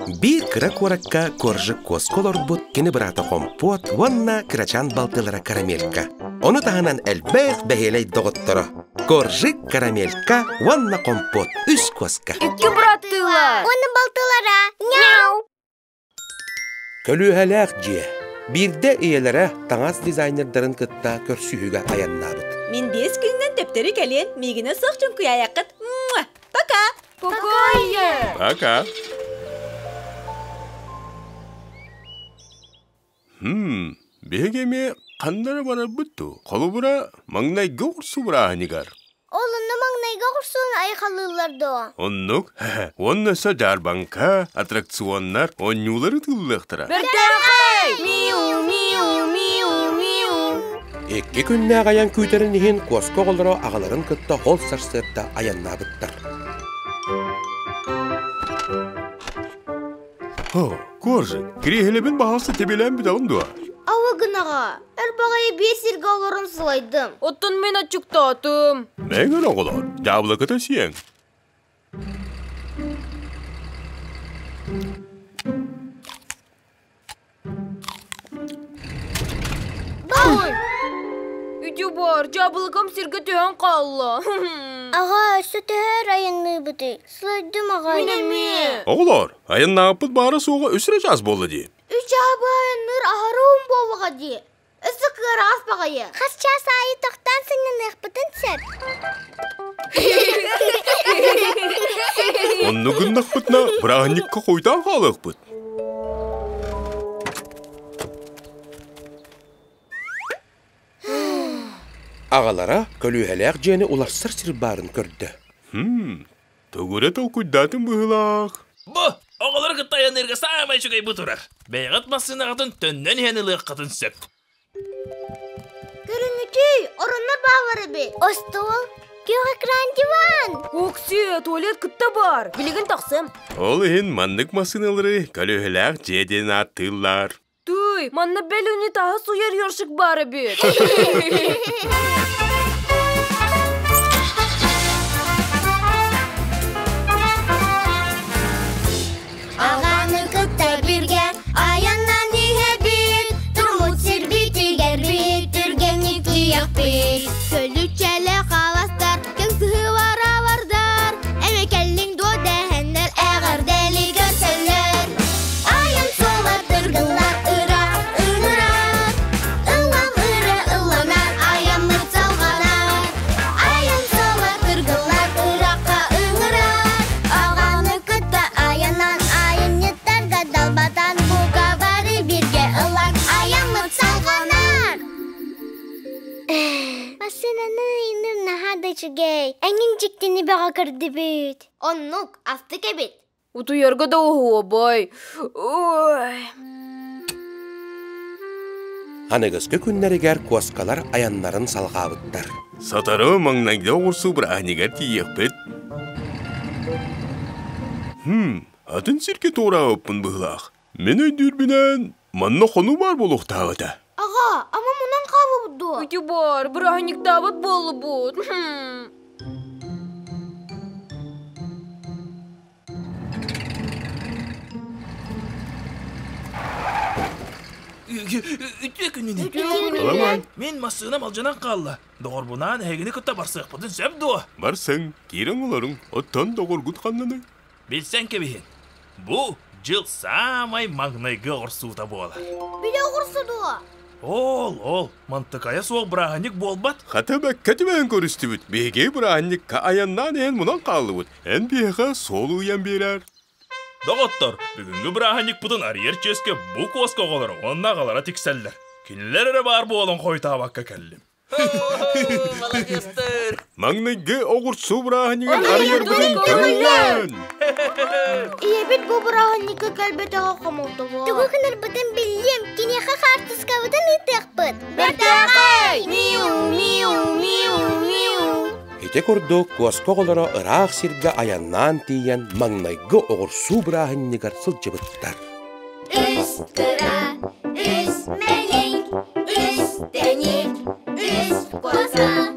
Биир кыра куоракка Коржик куоска олорбут кини быраата Хомпуот уонна кырачаан балтылара Карамелька. Ону таһынан элбэх бэһиэлэй доҕотторо Коржик, Карамелька уонна Хомпуот үс куоска. Икки быраттыылар. Уонна балтылара. Мяу! Көлүөһэлээх дьиэ. Биирдэ ийэлэрэ таҥас дизайнердарын кытта көрсүһүүгэ айаннаабыт. Мин биэс күнүнэн төптөрү кэлиэн, миигинэ суох чуҥкуйаайаххыт. Пока! Пока! Пока! Хм, биһиги эмиэ ханна эрэ барарбыт дуу? Холобура, маҥнайгы оҕурсу бырааһынньыгар. Ол онно маҥнайгы оҕурсуну айхалыыллар дуо? Оннук. Уонна өссө дьаарбаҥка, аттракционнар, оонньуулар ытыллыахтара. Бэртээхэй! Миу, миу, миу, миу. Икки күннээх айан күүтэрин иһин куоска оҕолоро аҕаларын кытта ол сарсыарда айаннаабыттар. О, Коржик, кириэһилэбин баһаалса тэбиэлээн бүтэҕин дуо? Ауа гынаҕа, өр баҕайы биир сиргэ олорон сылайдым. Оттон мин аччыктаатым. Мэҥэр оҕолор, дьаабылаката сиэҥ. Ой! Үтү бар, дьаабылыкам сиргэ түһэн хаалла. Аҕа, өссө төһө өр айанныыбытый? Сылайдым аҕай. Мин эмиэ. Оҕолор, айаннаабыппыт баара-суоҕа үс эрэ чаас буолла дии. Үс чааһы айанныыр аһары уһун буоллаҕа дии. Өссө кыараҕас баҕайы. Хас чаас аайы тохтоон сынньаныахпытын сөп. Онно гыннахпытына бырааһынньыкка хойутаан хаалыахпыт. Аҕалара көлүөһэлээх дьиэни уларсар сир баарын көрдө. Хм, тугу эрэ толкуйдаатым быһыылаах. Бу оҕолору кытта айанныырга саамай үчүгэй бу турар. Бэйэҕит массыынаҕытын төннөн иһэн ылыаххытын сөп. Көрүҥүтүй, ороннор бааллар эбит. Остуол, күөх экран диван. Окси, туалет кытта бар. Билигин тахсым. Ол иһин маннык массыыналары көлүөһэлээх дьиэ диэн ааттыыллар. Түй, манна бэл унитаһы суйар ёршик бар эбит. Аҕаны кытта биргэ айаннан иһэбит, турмут сирбитигэр бит, түргэнник тиийэхпит. Көлүччэлэ хааластар, кэҥ сыһыылара бардар, эмэ кэллиҥ дуо дэһэннэр эҕэрдэли көрсөллөр. Айан суола тыргыллар ыра ыҥырар, ыллам ыры ылланар, айаммыт салҕанар. Айан суола тыргыллар ырахха ыҥырар, аҕаны кытта айанан айанньыттарга далбатан бука бары бииргэ ылан айаммыт салҕанар. Массыынаны иным наһаа да үчүгэй. Эҥин дьиктини бөҕө көрдүбүт. Оннук, астык эбит. Утуйарга да оһуобай. Ой. Аныгыскы күннэригэр куоскалар айаннарын салҕаабыттар. Сотору маҥнайгы оҕурсуу бырааһынньыгар тиийиэхпит. Хм, атын сиргэ туораабыппын быһыылаах. Мин өйдүүрбүнэн, манна хонуу баар буолуохтаах этэ. Аҕа, ама мунан хаалбыт дуо? Ити бар, бырааһынньыктаабыт буоллубут. Үтүө күнүнэн. Аламай. Мин массыынам алдьанан хаалла. Доҕорбунаан эһигини кытта барсыахпытын сөп дуо? Барсыҥ, киирэн олоруҥ, оттон доҕоргут ханнаный? Билсэн кэбиһин. Бу дьыл саамай маҥнайгы оҕурсуута буолар. Били оҕурсу дуо? Ол, ол, мантыкайа суох бырааһынньык буолбат. Хата бэккэ түбэһэн көрүстүбүт. Биһиги бырааһынньыкка айаннаан иһэн мунан хааллыбыт. Эн биһиэхэ суол ыйан биэрээр. Доҕоттор, бүгүҥҥү бырааһынньыкпытын арыйар чиэскэ бу куоска оҕолоро уонна аҕалара тиксэллэр. Кинилэр эрэ баар буолан хойутаабакка кэллим. Маладьыастар! Маҥнайгы оҕурсу бырааһынньыгын арыйарбытын көҥүллээн! Ийэбит бу бырааһынньыкка кэлбэтэҕэ хомолтолоох. Тугу гынарбытын биллим, киниэхэ хаартыскабытын ыытыахпыт. Бэртээхэй! Миу, миу, миу, миу. Ити курдук куоска оҕолоро ыраах сиргэ айаннаан тиийэн маҥнайгы оҕурсуу бырааһынньыгар сылдьыбыттар. Үс кыра, үс мэлиҥ, үс тэник, үс куоска.